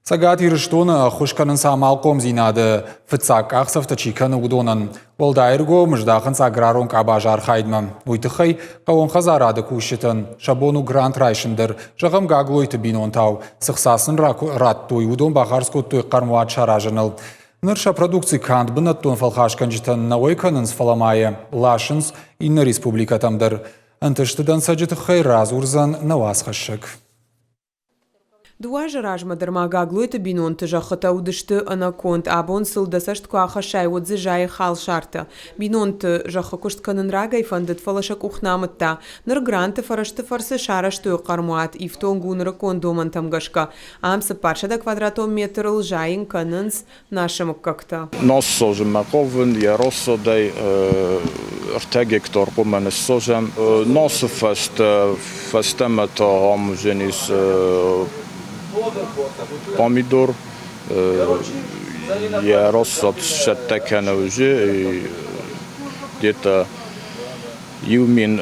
Цӕгат Ирыстоны ӕххуыс кӕнынц амалхъомдзинады фыццаг къахдзӕфтӕ чи кӕны, уыдонӕн. Уӕлдай ӕргом здахынц аграрон къабазы архайдмӕ. Уый тыххӕй хъӕууон хӕдзарады кусджытӕн сӕ бон у грант райсын дӕр. Зӕгъӕм, Гаглойты бинонтау цы хца сын радтой, уыдон бахардз кодтой хъӕрмуат саразыныл. Ныр сӕ продукци канд бынӕттон фӕлхасгӕнджытӕн нӕ уӕй кӕнынц, фӕлӕ ма йӕ ласынц иннӕ республикӕтӕм дӕр. Ӕнтысты дӕнцӕджы тыххӕй радзурдзӕн нӕ уацхӕссӕг. Дыууӕ азы размӕ дӕр ма Гаглойты бинонты зӕххытӕ уыдысты ӕнӕконд. Абон сыл дӕ цӕст куы ахӕссай, уӕд дзы зайы халсартӕ. Бинонты зӕххы куыст кӕнын рагӕй фӕндыд, фӕлӕ сӕ къух нӕ амыдта. Ныр гранты фӕрӕзты фӕрцы сарӕзтой хъӕрмуат, ифтонг у нырыккон домӕнтӕм гӕсгӕ. Ам 400 квадратон метрыл зайын кӕнынц насы мыггӕгтӕ. Нас созынмӕ хъавын, йӕ рассадӕй ӕртӕ гектар хъуымӕ ныссозӕм. Насы фӕстӕ фӕстӕмӕ та ам уыдзӕнис помидор, йӕ рассад сцӕттӕ кӕны уже где-то 1000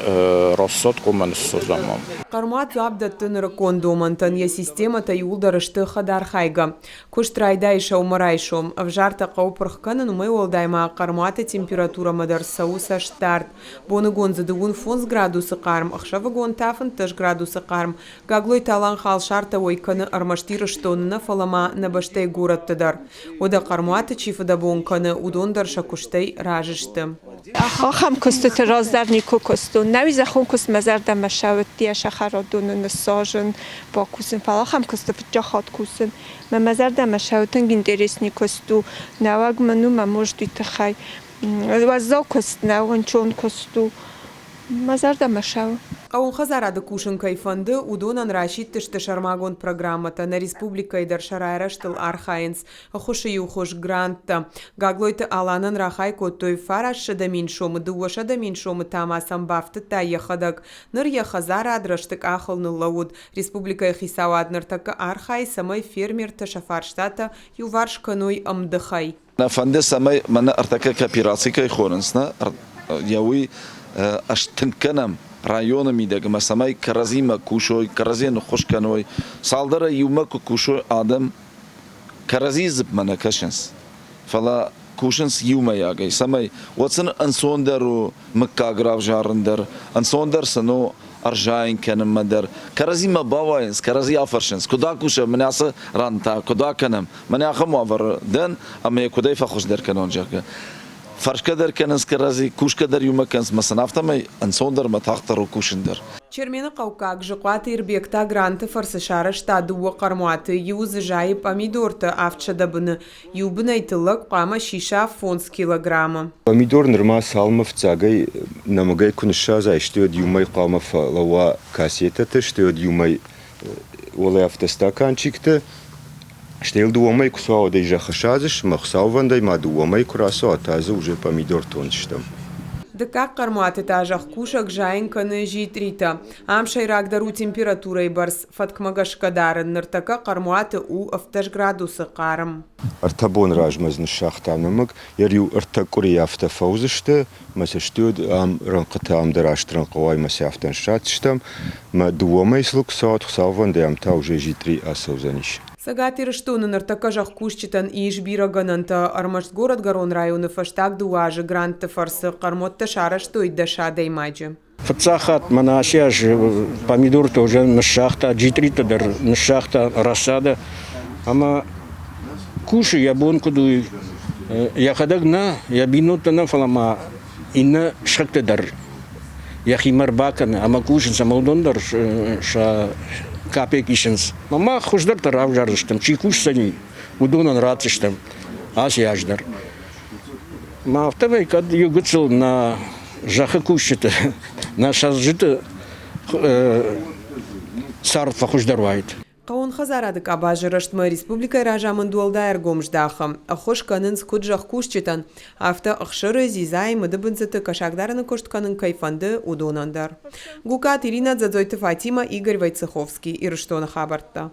рассад хъуымӕ ныссозӕм ам. Хъӕрмуат дзуапп дӕтты нырыккон домӕнтӕн, йӕ системӕтӕ иууылдӕр сты хӕдархайгӕ. Куыст райдайы сӕумӕрайсом. Ӕвзартӕ хъӕуы пырх кӕнын, уымӕй уӕлдай ма хъӕрмуаты температурӕмӕ дӕр цӕуы цӕстдард. Боныгон дзы 15 градусы хъарм, ӕхсӕвыгон та 15 градусы хъарм. Гаглойты Алан халсартӕ уӕй кӕны ӕрмӕст Ирыстоны нӕ, фӕлӕ ма нӕ бӕстӕйы горӕтты дӕр. Уӕдӕ хъӕрмуаты чи фыдӕбон кӕны, уыдон дӕр сӕ куыстӕй разы сты. Ахӕм куыстыты раздӕр никуы куыстон. Нӕуи зӕххон куыст мӕ зӕрдӕмӕ сӕуыдти, сахарадоны ныссазын, бакусын, фӕлӕ ахӕм куысты фыццаг хатт кусын. Мӕ мӕ зӕрдӕмӕ сӕуы тынг интересный куыст у. Нӕуӕг мын у мӕ мозг уый тыххӕй. Уӕззау куыст нӕу, ӕнцон куыст у. Мӕ зӕрдӕмӕ сӕуы. Хъӕууон хӕдзарады кусын кӕй фӕнды, уыдонӕн расидтысты сӕрмагонд программӕтӕ, нӕ республикӕйы дӕр сӕ райрӕзтыл архайынц. Ӕххуысы иу хуыз гранттӕ. Гаглойты Аланӕн рахай кодтой 900 000 сомы, 200 000 сомы та ма сӕм бафтыдта йӕхӕдӕг. Ныр йӕ хӕдзарад рӕзты къахыл ныллӕууыд. Республикӕйы хицауад ныртӕккӕ архайы, цӕмӕй фермертӕ сӕ фарстатӕ иуварс кӕной ӕмдыхӕй. Нӕ фӕнды, цӕмӕй мӕнӕ ӕртӕккӕ коопераци кӕй хонынц, нӕ, йӕ уый ӕз тынг кӕнӕм районы мидӕг ӕмӕ цӕмӕй кӕрӕдзимӕ кусой, кӕрӕдзийӕн ӕххуыс кӕной. Цалдӕрӕй иумӕ куы кусой адӕм, кӕрӕдзийы дзыпмӕ нӕ кӕсынц, фӕлӕ кусынц иумӕйагӕй, цӕмӕй уӕд сын ӕнцондӕр у мыггаг равзарын дӕр, ӕнцондӕр сын у ӕрзайын кӕнынмӕ дӕр. Кӕрӕдзимӕ бауайынц, кӕрӕдзи афӕрсынц, куыд акусӕм, мӕнӕ ацы ран та куыд акӕнӕм, мӕнӕ ахӕм уавӕры дӕн ӕмӕ йӕ куыдӕй фӕхуыздӕр кӕнон, зӕгъгӕ. Фӕрсгӕ дӕр кӕнынц кӕрӕдзи, кусгӕ дӕр иумӕ кӕнынц ӕмӕ сын афтӕмӕй ӕнцондӕр ӕмӕ тагъддӕр у кусын дӕр. Чермены хъӕуккаг Зыхъуаты Ирбег та гранты фӕрцы сарӕзта дыууӕ хъӕрмуаты, иуы дзы зайы пъамидортӕ 700 быны, иу бынӕй тыллӕг хъуамӕ сиса фондз килограммы. Помидор нырма цалынмӕ фыццагӕй нӕмыгӕй куы ныссадзай, стӕй уӕд иу мӕй хъуамӕ фӕлӕууа кассетӕты, стӕй уӕд иу мӕй уӕлӕфтӕ стаканчикты, стӕй йыл дыууӕ мӕй куы цӕуа, уӕд ӕй зӕххы садзыс, ӕмӕ хуыцаувӕндӕй ма дыууӕ мӕй куы рацӕуа, та дзы уже помидор тондзыстӕм. Дыккаг хъӕрмуаты та зӕхкусӕг зайын кӕны джитъритӕ. Ам сӕйрагдӕр у температурӕйы бӕрц фӕткмӕ гӕсгӕ дарын. Ныртӕккӕ хъӕрмуаты у 17 градусы хъарм. Ӕртӕ боны размӕ дзы ныссагътам нӕмыг, йӕ риу ӕртӕ къуырийы афтӕ фӕуыдзысты, мӕ сӕ стӕй ам рӕнхъытӕ ам дӕр аст рӕнхъы мӕ сӕ афтӕ ныссадздзыстӕм. Мӕ дыууӕ мӕйы сыл куы цӕуат, хуыцаувӕндӕй ам та уже джитъри ацӕудзӕнис. Цӕгат Ирыстоны ныртӕккӕ зӕхкусджытӕн ис бирӕ гӕнӕнтӕ. Ӕрмӕст горӕтгӕрон районы фӕстаг дыууӕ азы грантты фӕрцы хъӕрмуӕттӕ сарӕзтой дӕс адӕймаджы. Фыццаг хатт мӕнӕ ацы аз помидортӕ уже ныссагъта, джитъритӕ дӕр ныссагъта рассада ӕмӕ кусы йӕ бон куыд у, йӕхӕдӕг нӕ, йӕ бинонтӕ нӕ, фӕлӕ ма иннӕ сыхӕгтӕ дӕр йӕхимӕ ӕрбакӕны ӕмӕ кусынц ӕмӕ уыдон дӕр сӕ капек исынц. Мах хуыздӕртӕ равзардзыстӕм, чи кусдзӕни, уыдонӕн ратдзыстӕм ацы аз дӕр. Мӕ афтӕмӕй кӕд иу гыццыл нӕ зӕххы кусджыты, нӕ сӕрджыты цард фӕхуыздӕр уаид. Хъӕууон хӕдзарады къабазы рӕзтмӕ республикӕйы разамынд уӕлдай ӕргом здахы. Ӕххуыс кӕнынц куыд зӕхкусджытӕн, афтӕ ӕхсыры, дзидзайы, мыдыбындзыты, кӕсагдарыны куыст кӕнын кӕй фӕнды, уыдонӕн дӕр. Гукаты Иринӕ, Дзӕдзойты Фатимӕ, Игорь Войцеховский. Ирыстоны хабӕрттӕ.